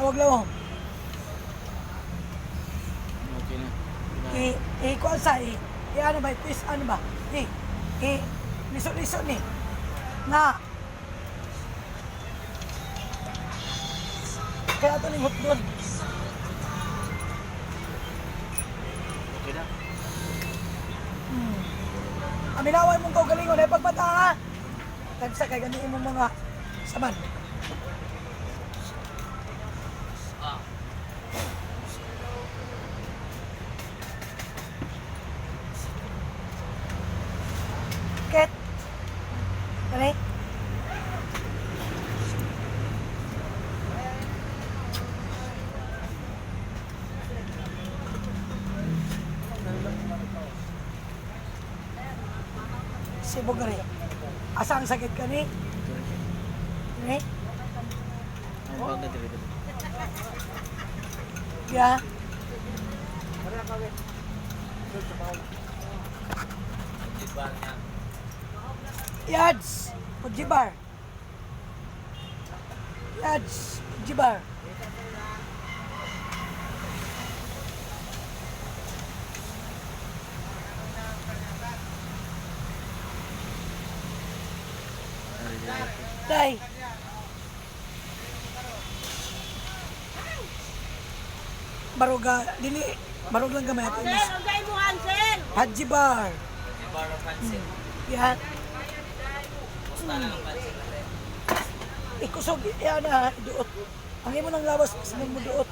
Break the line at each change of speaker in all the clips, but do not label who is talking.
Ginawag lawom.
Okay na.
I, i, kuan sa, i, i ano ba, quiz, ano ba? I, liso-liso ni. Na. Kaya ito ning hotdog.
Okay na.
Aminaway mong kaugalingon ay pagbata ha. Tansa kay gani imong mga saman. Ket. Kani? Sibog rin. Asa ang sakit kani? Kani?
Ang bag na dito.
Ya. Yads, Pujibar. Yads, Pujibar. Day. Baruga, dili, barug lang gamay ato.
Sir, ang mo Hansel!
Hajibar.
Bar of pansit.
Yan.
Musta na ang pansit?
Ikusog, yan na, duot. Ang imo ng lawas, mas mo duot.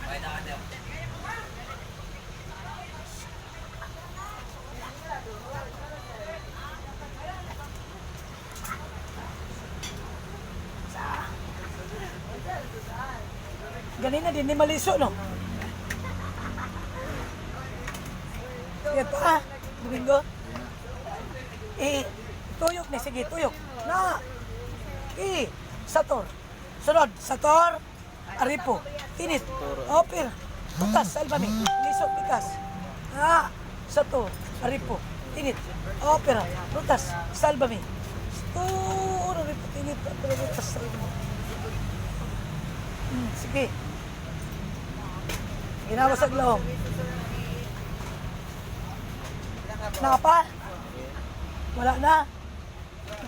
Okay na ka daw.
Ganina din ni maliso, no? Yan pa, Domingo. Eh, tuyok ni, sige, tuyok. Na, eh, sator. Sunod, sator, aripo, tinit, opir, butas, salvame, liso, pikas. Na, sator, aripo, tinit, opera, rutas, salvame. Sator, aripo, tinit, opera, rutas, salvame. Sige. Ginawa sa glong. Napa? Wala na.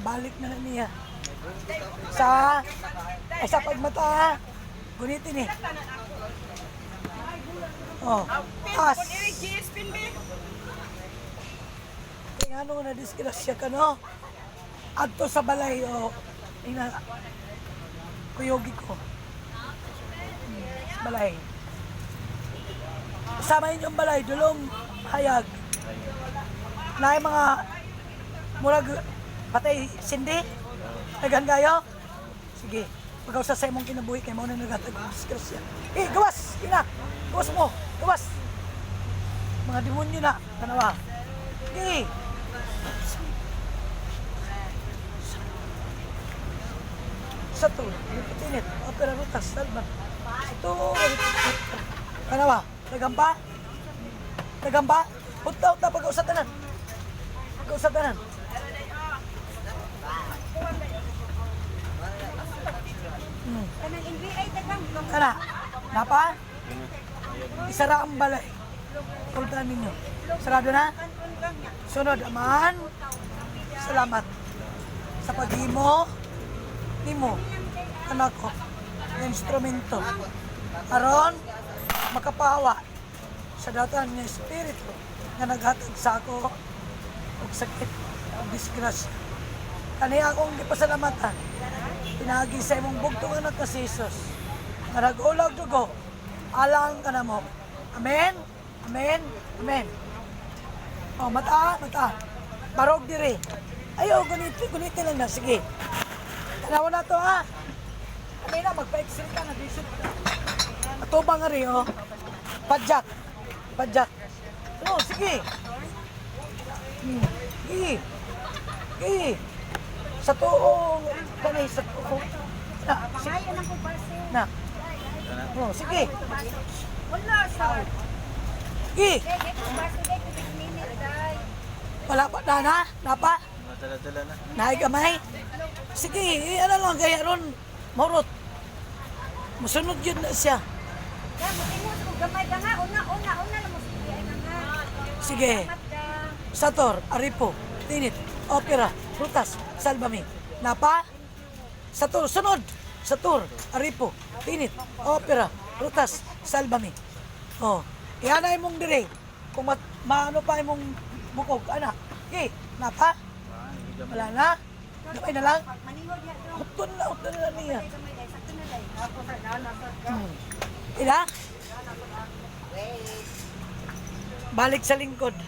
Balik na na niya. Sa, ay sa pagmata, gunitin eh. Oh, as. Kaya ano na disgrasya ka, no? Adto sa balay, oh. Ina, kuyogi ko. Sa balay. Sama inyong balay, dulong hayag. Na mga murag patay sindi. Daghan kayo. Sige. Pagkausa sa imong kinabuhi kay mao na nagatag og disgrasya. Eh, gawas! Ina! Gawas mo! Gawas! Mga demonyo na. Tanawa. Sige. Sa to, liputinit, opera rutas, salman. Sa to, Tanawa. Nagamba? Nagamba? Punta, punta, pag-usap tanan. Pag-usap tanan.
Kanang NBI dagang.
Kana, napa? Isara ang balay. Pultahan ninyo. Sarado na? Sunod, aman. Salamat sa paghimo nimo anak ko instrumento aron makapawa sa datan nga espiritu nga naghatag sa ako og sakit og disgrasya. Kani akong gipasalamatan pinaagi sa imong bugtong anak nga si Jesus nga nag-ulag dugo alang kanamo. Amen. Amen. Amen. Oh, mata, mata. Barog dire. Ayo, guniti, guniti lang na. Sige. Tanawa na to, ha? Kami na, magpa-excel ka, nag-isip ka. Atubang nga rin, oh. Padjak. Padjak. Oh, sige. Sige. Sige. Sa tuong, kani sa tuong. Na, sige,
Pangayo lang ko parcel.
na. Oh, sige.
Wala sir.
Sige.
Dai dai ko parcel dai tubig minute dai.
Wala pa na na, napa.
Madala-dala na.
Naay gamay. Sige, eh, ano lang kaya ron morot. Musunod yun na siya.
Da mo tingog ko gamay ka nga una una una lang mo sige ay nga.
Sige.
Salamat da.
Sator, Aripo, Tinit, Opera, Rutas, Salvame. Napa? Sator, sunod. Sator, Aripo, Tinit, Opera, Rutas, Salvame. Oh, iana imong dire. Kung maano pa imong bukog, ana. Okay, napa? Wala na? Gamay na lang?
Maningod ya do.
Uton na niya.
Gamay dai sakto na dai. Ako sa nana sa.
Ila? Balik sa lingkod.